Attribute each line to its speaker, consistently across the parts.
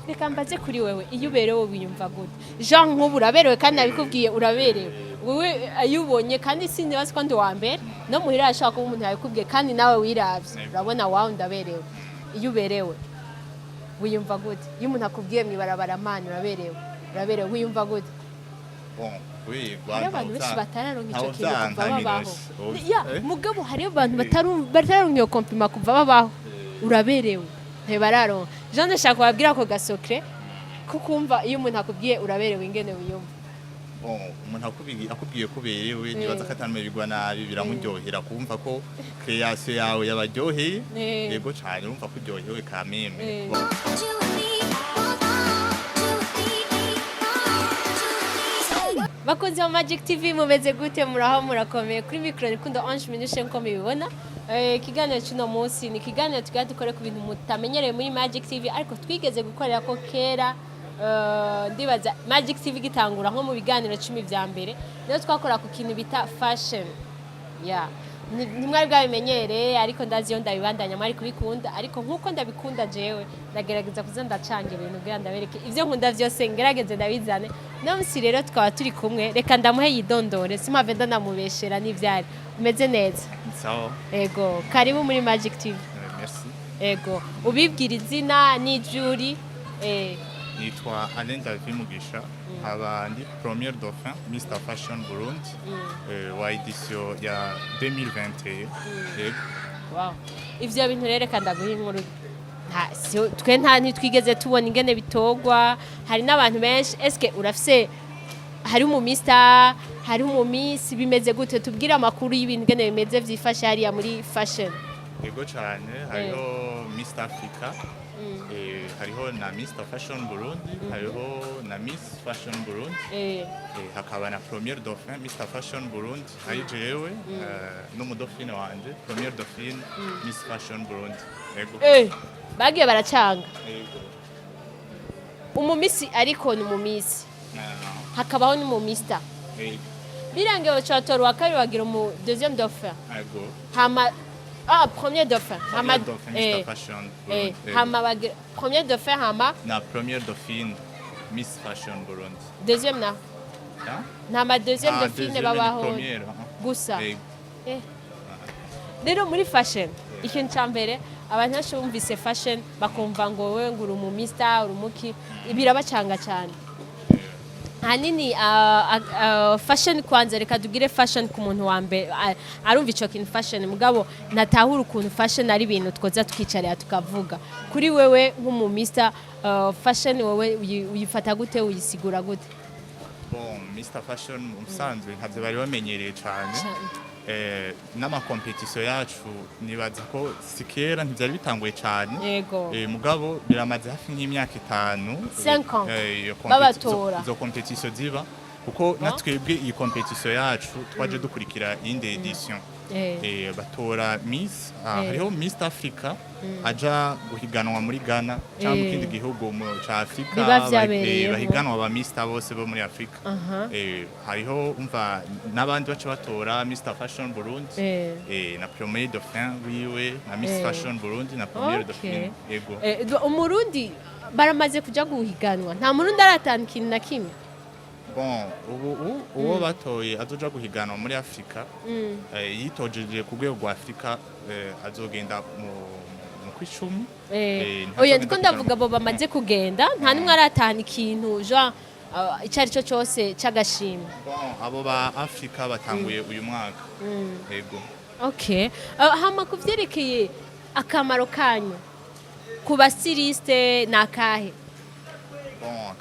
Speaker 1: Reka mbaze kuri wewe, iyo uberewe wiyumva gute? Jean, nk'ubu uraberewe kandi nabikubwiye, uraberewe wewe. Iyo ubonye, kandi sinibaza ko ndi uwa mbere no muhira yashobora kuba umuntu yabikubwiye, kandi nawe wiravye urabona: "Wawe, ndaberewe." Iyo uberewe wiyumva gute? Iyo umuntu akubwiye mw'ibarabara: "Mani, uraberewe, uraberewe," wiyumva gute?
Speaker 2: Bon, kuberwa
Speaker 1: Hariho abantu benshi batararonka ico kintu kuva babaho.
Speaker 2: Minushe.
Speaker 1: Ya, mugabo hariho abantu batararonka iyo compliment kuva babaho: "Uraberewe." Ntibararonka. Jean, ndashaka kubabwira ako ga secret ko kumva iyo umuntu akubwiye "uraberewe" ingene wiyumva.
Speaker 2: Bon, umuntu akubwiye ko uberewe, nibaza ko atamererwa nabi, biramuryohera kumva ko création yawe yabaryoheye. Yego cyane, urumva ko uryohewe kameme. Bon.
Speaker 3: Two, three, four, two, three, four, two, three.
Speaker 1: Bakunzi ba Magic TV, mumeze gute? Muraho, murakomeye? Kuri mikoro Rukundo Ange Minushe, nko mubibona. Ikiganiro cy'uno munsi ni ikiganiro tugira dukore ku bintu mutamenyereye muri Magic TV, ariko twigeze gukorera ko kera. Ndibaza Magic TV gitangura, nko mu biganiro 10 vya mbere, niyo twakora ku kintu bita fashion. Ya, ntimwari bwabimenyereye, ariko ndazi iyo ndabibandanya mwari kubikunda. Ariko nkuko ndabikunda jewe, ndagerageza kuza ndacanga ibintu kugira ndabereke ibyo nkunda byose, ngerageze ndabizane. No munsi rero tukaba turi kumwe, reka ndamuhe yidondore, simpave ndanamubeshera n'ivyari. Umeze neza?
Speaker 2: Sawa.
Speaker 1: Ego, karibu muri Magic TV.
Speaker 2: Merci.
Speaker 1: Ego, ubibwira izina n'ijuri.
Speaker 2: Nitwa Alain David Mugisha, nkaba ndi premier dauphin Mr Fashion Burundi wa édition ya 2021. Yego.
Speaker 1: Wow. Ivyo bintu rero, reka ndaguha inkuru. Twe nta ntitwigeze tubona ingene bitogwa. Hari n'abantu benshi. Eske urafise, hari umu mister, hari umu miss, bimeze gute? Tubwire amakuru y'ibintu ingene bimeze, vyifashe hariya muri fashion.
Speaker 2: Yego cyane, hariho Mr Africa, hariho na Mr Fashion Burundi, hariho na Miss Fashion Burundi, hakaba na premier dauphin Mr Fashion Burundi, ari jewe n'umu dauphine wanje, premier dauphine Miss Fashion Burundi. Yego.
Speaker 1: Bagiye baracanga.
Speaker 2: Yego.
Speaker 1: Umu miss, ariko ni umu miss, hakabaho n'umu mister.
Speaker 2: Yego.
Speaker 1: Birangiye baca uwa kabiri, bagira umu deuxième dauphin.
Speaker 2: Yego.
Speaker 1: Hama, ah, premier dauphin, hama
Speaker 2: Premier dauphin Mr Fashion Burundi. Yego.
Speaker 1: Hama bagira premier dauphin, hama
Speaker 2: Na premier dauphine Miss Fashion Burundi.
Speaker 1: Deuxième na
Speaker 2: Hein?
Speaker 1: nta ma deuxième
Speaker 2: Ah,
Speaker 1: dauphine
Speaker 2: deuxième ni
Speaker 1: babaho
Speaker 2: première, hein.
Speaker 1: gusa.
Speaker 2: Yego.
Speaker 1: Rero muri fashion, ikintu cya mbere abantu benshi bumvise fashion bakumva ngo wowe ngo uri umu mister, uri umuki, birabacanga cyane. Ahanini fashion, kwanza reka tugire fashion ku muntu wa mbere arumva ico kintu fashion, mugabo natahura ukuntu fashion ari ibintu twoza tukicarira tukavuga. Kuri wewe nk'umu mister fashion, wewe uyifata gute, uyisigura gute?
Speaker 2: Bon, Mr Fashion musanzwe ntabyo bari bamenyereye cyane. N'ama compétition yacu nibaza ko si kera, ntibyari bitanguye cyane. Mugabo biramaze hafi nk'imyaka 5.
Speaker 1: 5 ans.
Speaker 2: Iyo
Speaker 1: Babatora.
Speaker 2: Izo compétition ziba, kuko natwebwe iyi compétition yacu twaje dukurikira iyindi édition. Batora Miss, hariho Miss Africa aja guhiganwa muri Ghana cyangwa mu kindi gihugu ca Afrika.
Speaker 1: Biba vyabereyemo.
Speaker 2: Bahiganwa ba Mister bose bo muri Afrika. Hariho umva n'abandi baca batora Mr Fashion Burundi, na premier dauphin wiwe, na Miss Fashion Burundi, na premier dauphine. Yego.
Speaker 1: Umurundi baramaze kuja guhiganwa, nta Murundi aratanga ikintu na kimwe?
Speaker 2: Bon, ubu uwo batoye azoja guhiganwa muri Afrika, yitojeje ku rwego rwa Afrika, azogenda mu kw'icumi.
Speaker 1: Oya,
Speaker 2: ntazogenda
Speaker 1: ndiko ndavuga abo bamaze kugenda, nta n'umwe aratahana ikintu, genre icyo ari cyo cyose c'agashimwe?
Speaker 2: Bon, abo ba Afrika batanguye uyu mwaka. Yego.
Speaker 1: Okay. Hama ku vyerekeye akamaro kanyu ku ba styliste, ni akahe?
Speaker 2: Bon,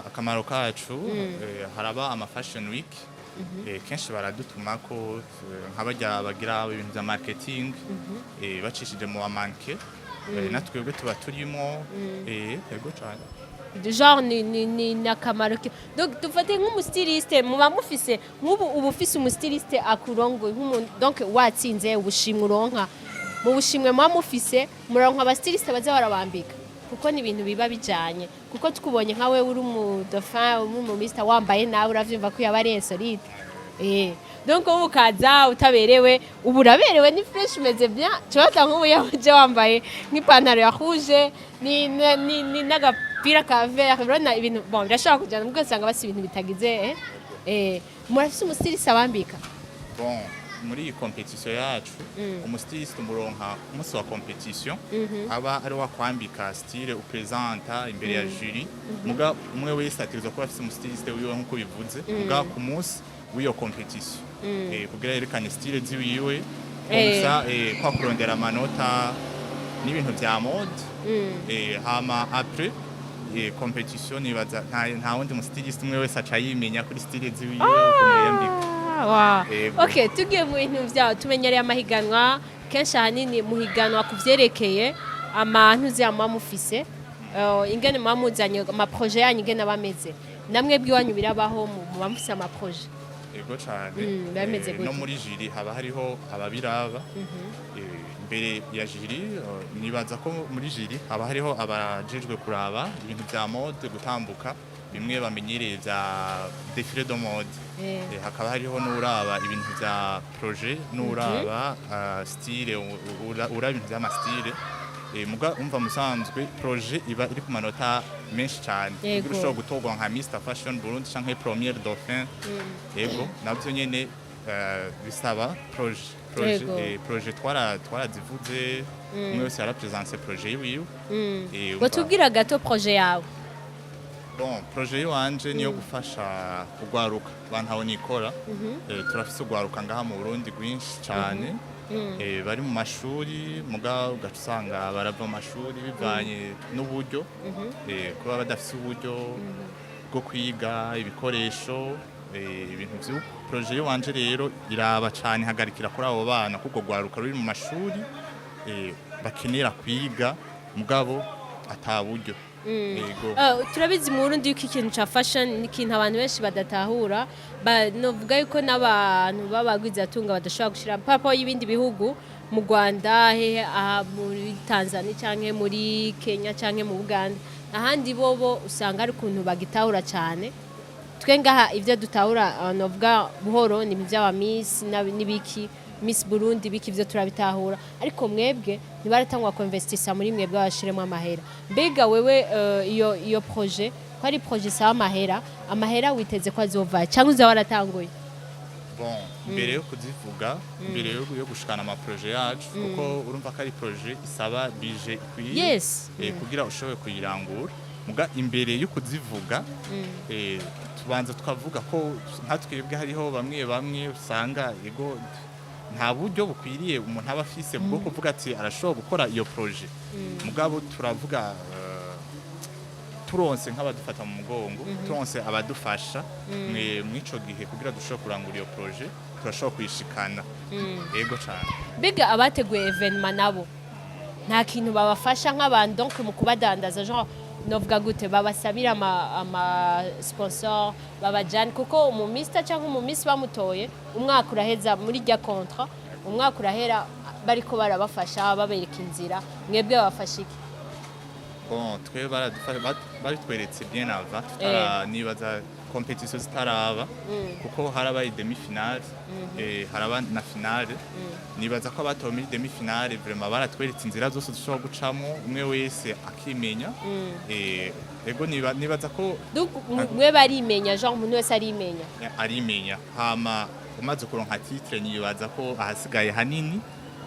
Speaker 2: akamaro kacu, haraba ama fashion week, kenshi baradutumako, nk'abarya bagira ibintu vya marketing, bacishije mu bamanke, natwebwe tuba turimo. Yego cane.
Speaker 1: Genre ni akamaro ke, donc dufate nk'umu styliste muba mufise, nk'ubu uba ufise umu styliste akurongoye nk'umuntu, donc watsinze ubushimwe uronka, mu bushimwe muba mufise muronka aba styliste baza barabambika, kuko ni ibintu biba bijanye, kuko tukubonye nka wewe uri umu dauphin, uri umu mister, wambaye nawe uravyumva ko yaba ari insolite. Donc wowe ukaza utaberewe, ubu uraberewe, ni fresh, umeze bien. Tubaza nk'ubu yaje wambaye nk'ipantaro ya rouge ni n'agapira ka vert, urabona ibintu bon birashobora kujyana, ubwo usanga basi ibintu bitagize murafise umu styliste abambika?
Speaker 2: Bon, muri iyi compétition yacu, umu styliste umuronka umunsi wa compétition, aba ari wakwambika style upresenta imbere ya jury. Muga umwe wese ategerezwa kuba afise umu styliste wiwe nkuko bivuze, muga ku munsi w'iyo compétition, kugira yerekane style ziwiwe, comme ça kwa kurondera amanota n'ibintu vya mode. Hama après compétition, nibaza nta wundi mu styliste, umwe wese aca yimenya kuri style ziwiwe ukuntu yiyambika.
Speaker 1: Ah, wow.
Speaker 2: Yego.
Speaker 1: Okay, tugiye mu bintu vyawe, tumenyereye amahiganwa kenshi, ahanini muhiganwa ku vyerekeye amantu muba mufise, ingene muba muzanye ama projets yanyu, ingene aba ameze. Namwe bw'iwanyu birabaho, muba mufise ama projets?
Speaker 2: Ego cane.
Speaker 1: Biba bimeze gute?
Speaker 2: No muri jury haba hariho ababiraba. Imbere ya jury, nibaza ko muri jury haba hariho abajejwe kuraba ibintu vya mode, gutambuka bimwe bamenyereye vya défilé de mode. Hakaba hariho n'uraba ibintu vya projet, n'uraba style, uraba ibintu vy'ama style. Muga umva musanzwe projet iba iri ku manota menshi cyane kugira ushobora gutorwa nka Mr Fashion Burundi canke Première Dauphin. Yego, navyo nyene bisaba projet. Projet twarazivuze, umwe wese yarapresente projet yiwiwe.
Speaker 1: Watubwira gato projet yawe?
Speaker 2: Bon, projet yiwanje niyo gufasha urwaruka bantaho nikora. Turafise urwaruka ngaha mu Burundi rwinshi cyane, bari mu mashuri, muga ugaca usanga barava mu mashuri bivanye n'uburyo, kuba badafise uburyo bwo kwiga, ibikoresho, ibintu vy'uko. Projet yiwanje rero iraba cane, ihagarikira kuri abo bana, kuko rwaruka ruri mu mashuri, bakenera kwiga mugabo ata buryo. Yego.
Speaker 1: Turabizi mu Burundi yuko ikintu ca fashion ni ikintu abantu benshi badatahura. Novuga yuko n'abantu b'abagwizatunga badashobora gushira papo y'ibindi bihugu, mu Rwanda, hehe, aha muri Tanzania canke muri Kenya canke mu Buganda, ahandi bobo usanga ari ukuntu bagitahura cyane. Twe ngaha ivyo dutahura, novuga buhoro, ni ibintu vy'aba Miss n'ibiki, Miss Burundi, biki, ivyo turabitahura, ariko mwebwe ntibaratangwa kuinvestisa muri mwebwe bashiremo amahera. Mbega wewe, iyo projet, ko ari projet isaba amahera, amahera witeze ko azova cyangwa uza waratanguye?
Speaker 2: Bon, mbere yo kuzivuga, mbere yo gushikana ama projets yacu, kuko urumva ko ari projet isaba budget ikwiye kugira ushobore kuyirangura. Muga imbere yo kuzivuga, tubanza tukavuga ko nka twebwe hariho bamwe bamwe usanga ego nta buryo bukwiriye umuntu aba afise bwo kuvuga ati arashobora gukora iyo projet. Mugabo turavuga, turonse nk'abadufata mu mugongo, turonse abadufasha mw'ico gihe kugira dushobore kurangura iyo projet, turashobora kuyishikana. Yego cane.
Speaker 1: Mbega abateguye événement nabo nta kintu babafasha nk'abantu, donc mu kubadandaza, genre novuga gute, babasabira ama sponsor babajane? Kuko umu mister cyangwa umu miss bamutoye, umwaka uraheza muri rya contrat, umwaka urahera bariko barabafasha, babereka inzira. Mwebwe babafasha iki?
Speaker 2: Bon, twe babitweretse bien avant, tutara nibaza compétition zitaraba, kuko harabaye demi finale, haraba na finale. Nibaza ko abatowe muri demi finale vraiment baratweretse inzira zose dushobora gucamo, umwe wese akimenya. Ego, nibaza ko
Speaker 1: Donc mwe barimenya, genre umuntu wese arimenya?
Speaker 2: Arimenya. Hama umaze kuronka titre, nibaza ko ahasigaye hanini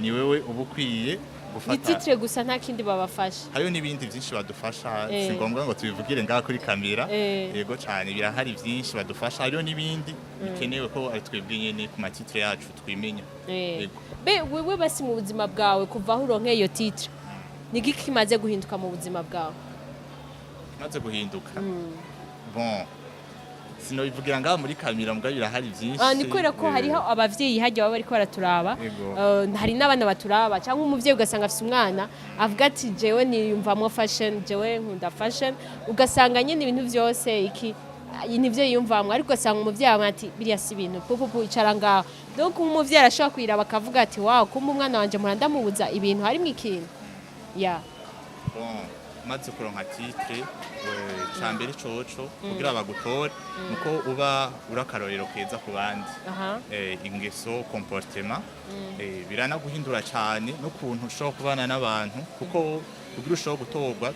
Speaker 2: ni wewe uba ukwiye
Speaker 1: Ni
Speaker 2: gufata.
Speaker 1: titre gusa, nta kindi babafasha?
Speaker 2: Hariyo n'ibindi byinshi badufasha, si ngombwa ngo tubivugire ngaha kuri kamera. Yego cyane, birahari byinshi badufasha. Hariyo n'ibindi bikenewe ko ari twebwe nyene ku ma titres yacu twimenya. Yego.
Speaker 1: Be wewe basi mu buzima bwawe, kuva aho uronkeye iyo titre, ni igiki kimaze guhinduka mu buzima bwawe?
Speaker 2: Maze guhinduka, bon, sinobivugira ngaha muri kamera, mugabo birahari byinshi.
Speaker 1: Ah, ni kubera ko hariho abavyeyi hajya baba bariko baraturaba. Hari n'abana baturaba, cyangwa umuvyeyi ugasanga afise umwana avuga ati jewe niyumvamwo fashion, jewe nkunda fashion, ugasanga nyine ibintu vyose iki nivyo yiyumvamwo, ariko ugasanga umuvyeyi avuga ati biriya si ibintu, pupupu, icara ngaho. Donc umuvyeyi arashobora kuyiraba akavuga ati wow, kumbe umwana wanje mpora ndamubuza ibintu, harimwo ikintu ya
Speaker 2: Bon. Umaze kuronka titre, ca mbere coco kugira bagutore nuko uba uri akarorero keza ku bandi. Ingeso, comportement, biranaguhindura cyane n'ukuntu ushobora kubana n'abantu, kuko kugira ushobora gutorwa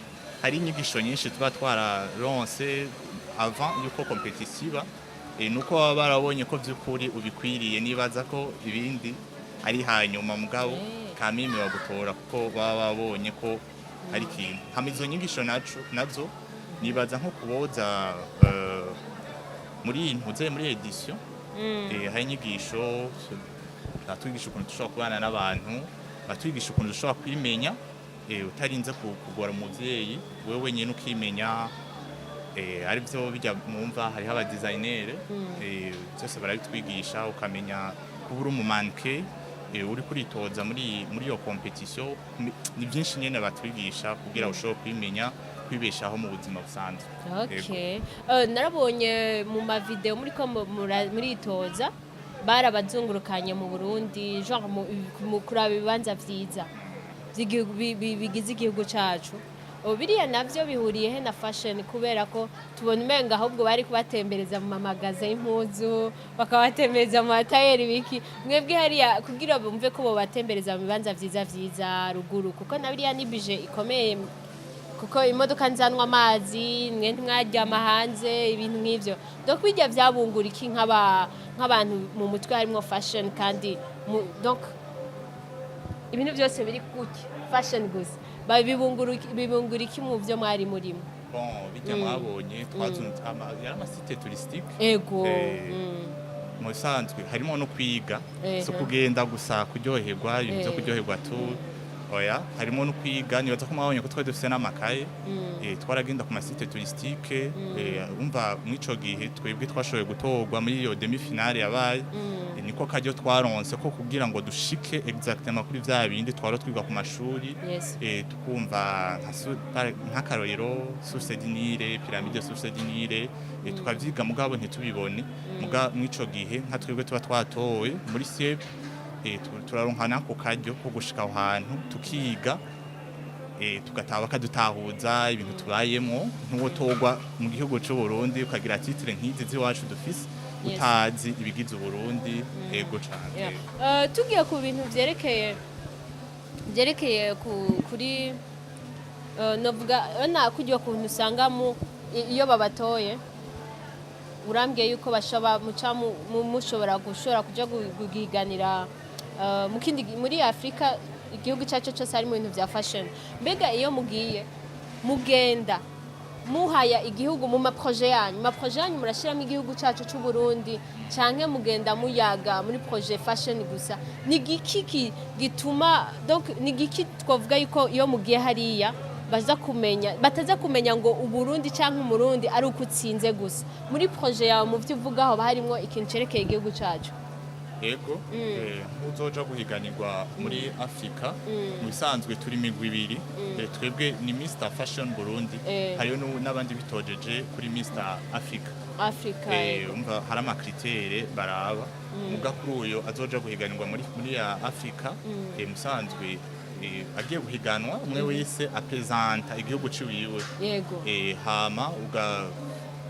Speaker 2: hari inyigisho nyinshi tuba twararonse avant yuko compétition iba, nuko baba barabonye ko by'ukuri ubikwiriye. Nibaza ko ibindi ari hanyuma, mugabo kamimi bagutora kuko baba babonye ko hari ikintu. Hama izo nyigisho naco nazo nibaza nko kuboza muri iyi ntuze muri édition, hari inyigisho batwigisha ukuntu dushobora kubana n'abantu, batwigisha ukuntu dushobora kwimenya, utarinze kugora umuvyeyi, wewe wenyine ukimenya, ari byo bijya mwumva hariho aba designer, byose barabitwigisha, ukamenya kuba uri umu mannequin, uri kuritoza muri iyo compétition. Ni byinshi nyene batwigisha kugira ushobore kwimenya, kwibeshaho mu buzima busanzwe. Yego.
Speaker 1: Okay. Narabonye mu ma vidéo muri ko muritoza barabazungurukanye mu Burundi, genre mu kuraba ibibanza vyiza vy'igihugu bigize igihugu cacu. Ubu biriya navyo bihuriye he na fashion? Kubera ko tubona umenga ahubwo bari kubatembereza mu mamagaza y'impuzu, bakabatembereza mu matayeri biki. Mwebwe hariya kugira bumve ko bobatembereza mu bibanza vyiza vyiza ruguru, kuko na biriya ni budget ikomeye, kuko imodoka nzanwa amazi, mwe ntimwaryama hanze, ibintu nk'ivyo. Donc bijya vyabungura iki nk'abantu mu mutwe harimwo fashion kandi donc ibintu byose biri kuki fashion gusa, bibungura iki mu byo mwari murimo?
Speaker 2: Bon, bijya mwabonye twazunze yari ama sites touristiques. Mu bisanzwe harimo no kwiga, si kugenda gusa kuryoherwa, ibintu byo kuryoherwa tu, oya, harimo no kwiga. Nibaza ko mwabonye ko twari dufise n'amakaye, twaragenda ku ma sites touristiques. Umva mw'ico gihe twebwe twashoboye gutorwa muri iyo demi finale yabaye, niko karyo twaronse ko kugira ngo dushike exactement kuri vya bindi twara twiga ku mashuri, tukumva nk'akarorero source du Nil, pyramide source du Nil, tukavyiga mugabo ntitubibone. Muga mw'ico gihe nka twebwe tuba twatowe muri SIEB, turaronka nako karyo ko gushika aho hantu tukiga, tugataha bakadutahuza ibintu tubayemwo. Ntuwotorwa mu gihugu c'u Burundi ukagira titre nk'izi z'iwacu dufise utazi ibigize Uburundi. Ego cane.
Speaker 1: Tugiye ku bintu vyerekeye kuri novuga na kurya kuntu usanga mu iyo babatoye, urambwiye yuko bashobora muca mushobora gushobora kuja guhiganira mu kindi muri Afrika, igihugu icyo cyose harimo ibintu vya fashion. Mbega iyo mugiye mugenda muhaya igihugu mu ma projets yanyu, mu ma projets yanyu murashyiramo igihugu cyacu cy'u Burundi, canke mugenda muyaga muri projet fashion gusa? Ni giki gituma, donc ni giki twavuga yuko iyo mugiye hariya baza kumenya, bataza kumenya ngo Uburundi canke Umurundi ari uko utsinze gusa? Muri projet yawe, mu byo uvuga, hoba harimwo ikintu cerekeye igihugu cacu?
Speaker 2: Ego, nk'uzoja guhiganirwa muri Afrika, mu bisanzwe turi imigwi ibiri. Twebwe ni Mr Fashion Burundi, hariyo n'abandi bitojeje kuri Mr Africa.
Speaker 1: Africa.
Speaker 2: Umva hari ama critères baraba, muga kuri uyo azoja guhiganirwa muri ya Afrika, musanzwe agiye guhiganwa umwe wese apresenta igihugu ciwiwe. Hama uga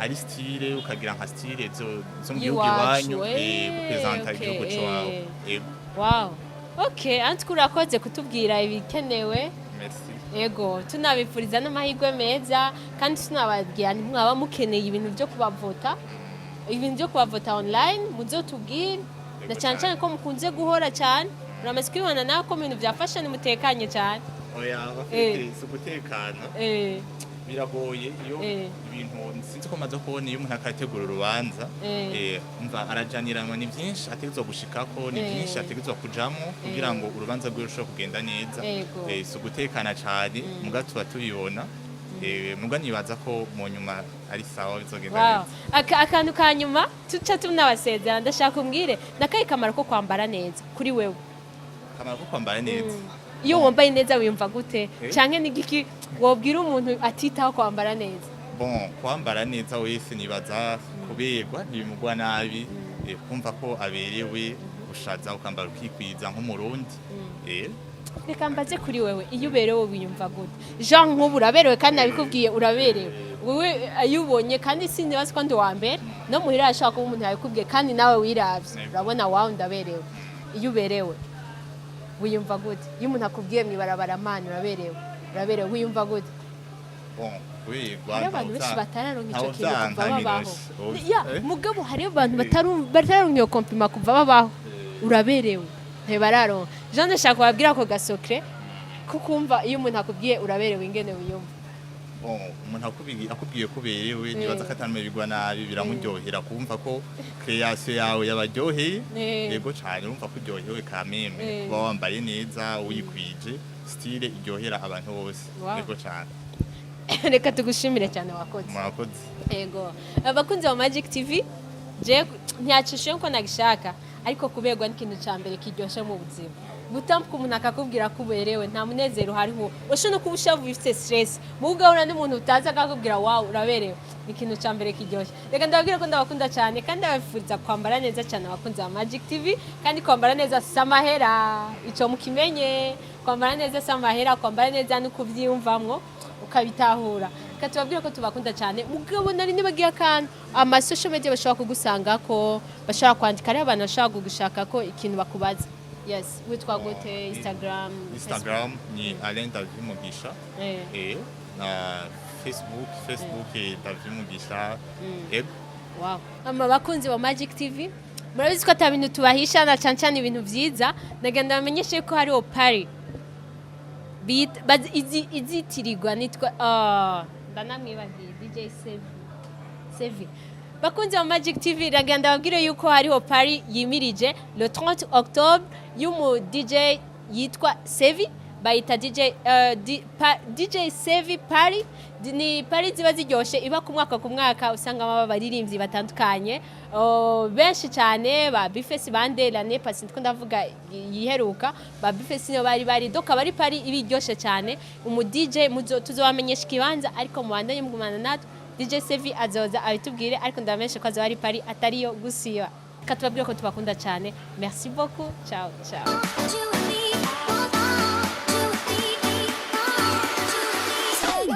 Speaker 2: ari style, ukagira nka style zo mu gihugu
Speaker 1: y'iwacu,
Speaker 2: iwanyu, gupresenta igihugu ciwawe. Ego.
Speaker 1: Wow, okay, antwe urakoze kutubwira ibikenewe.
Speaker 2: Merci.
Speaker 1: Ego, tunabifuriza n'amahirwe meza, kandi tunababwira ntimwaba mukeneye ibintu byo kubavota, ibintu byo kubavota online, muzotubwire, na cyane cyane ko mukunze guhora cyane. Uramaze kwibona nawe ko mu bintu bya fashion mutekanye cyane.
Speaker 2: Oya, bafite si ugutekana, biragoye iyo ibintu sinzi ko maze kubona iyo umuntu akategura urubanza, umva arajaniranwa, ni byinshi ategerezwa gushikako, ni byinshi ategerezwa kujamwo kugira ngo urubanza rwiwe rushobore kugenda neza. Si ugutekana cyane, muga tuba tubibona. Muga nibaza ko mu nyuma ari sawa, bizogenda neza.
Speaker 1: Akantu ka nyuma tuca tunabasezera, ndashaka umbwire nakahe kamaro ko kwambara neza kuri wewe?
Speaker 2: Akamaro ko kwambara neza?
Speaker 1: Iyo wambaye neza wiyumva gute? Canke ni igiki wobwira umuntu atitaho kwambara neza?
Speaker 2: Bon, kwambara neza wese nibaza kuberwa ntibimugwa nabi, kumva ko aberewe, gushaza ukambara ukikwiza nk'Umurundi.
Speaker 1: Reka mbaze kuri wewe, iyo uberewe wiyumva gute? Jean, nk'ubu uraberewe kandi nabikubwiye, uraberewe wowe iyo ubonye, kandi sinibaza ko ndi uwa mbere no muhira yashobora kuba umuntu yabikubwiye, kandi nawe wiravye urabona, wawe ndaberewe. Iyo uberewe wiyumva gute? Iyo umuntu akubwiye mw'ibarabara, "Mani, uraberewe, uraberewe," wiyumva gute?
Speaker 2: Bon, kuberwa
Speaker 1: Hariho abantu benshi batararonka ico
Speaker 2: ntawe
Speaker 1: kintu kuva
Speaker 2: vyanka
Speaker 1: babaho.
Speaker 2: Minushe.
Speaker 1: Ya, mugabo hariho abantu batararonka iyo compliment kuva babaho, "Uraberewe," ntibararonka. Jean, ndashaka kubabwira ako ga secret kukumva iyo umuntu akubwiye "Uraberewe," ingene wiyumva.
Speaker 2: Bon, umuntu akubwiye ko uberewe, nibaza ko atamererwa nabi, biramuryohera kumva ko création yawe yabaryoheye. Yego cyane, urumva ko uryohewe kameme kuba wambaye neza, wikwije, style iryohera abantu bose. Yego cyane.
Speaker 1: Reka tugushimire cyane, wakoze.
Speaker 2: Murakoze.
Speaker 1: Yego, abakunzi ba Magic TV, je ntiyacishiye nko nagishaka, ariko kuberwa n'ikintu cya mbere kiryoshye mu buzima. Gutambuka umuntu akakubwira ko uberewe, nta munezero uhariho. Ushobora no kuba ushavuye, ufite stress, mu ugahura n'umuntu utazi akakubwira, "Wawu, uraberewe," ni ikintu cya mbere kiryoshye. Reka ndababwira ko ndabakunda cyane kandi ndabifuriza kwambara neza cyane, abakunzi ba Magic TV. Kandi kwambara neza si amahera, icyo mukimenye. Kwambara neza si amahera, kwambara neza ni ukubyiyumvamwo ukabitahura. Reka tubabwire ko tubakunda cyane. Mugabo nari nibagiye akantu, ama social media bashobora kugusanga ko bashobora kwandika, ari abantu bashobora kugushaka ko ikintu bakubaza. Yes, witwa gute? Instagram?
Speaker 2: Instagram ni Alain David Mugisha. Na Facebook David Mugisha, ego.
Speaker 1: Wow. Ama bakunzi ba Magic TV, murabizi ko ata bintu tubahisha, na cyane cyane ibintu vyiza. Nagenda bamenyeshe ko hariho party izitirirwa nitwa, ndanamwibagiye, DJ Sevi. Sevi. Bakunzi ba Magic TV, ragenda babwire yuko hariho party yimirije le 30 octobre y'umu DJ yitwa Sevi, bayita DJ, DJ Sevi Party. Ni party ziba ziryoshe, iba ku mwaka ku mwaka, usangamo abaririmbyi batandukanye, oh, benshi cyane, ba Bifesi bande. L'année passée, ndiko ndavuga yiheruka, ba Bifesi niyo bari bari. Donc aba ari party iba iryoshe cyane. Umu DJ tuzobamenyesha ikibanza, ariko mubandanye mugumana natwe. DJ Sevi azoza abitubwire, ariko ndabamenyesha ko azoba ari party atariyo gusiba. Reka tubabwire ko tubakunda cyane. Merci beaucoup, ciao ciao.
Speaker 3: You and me.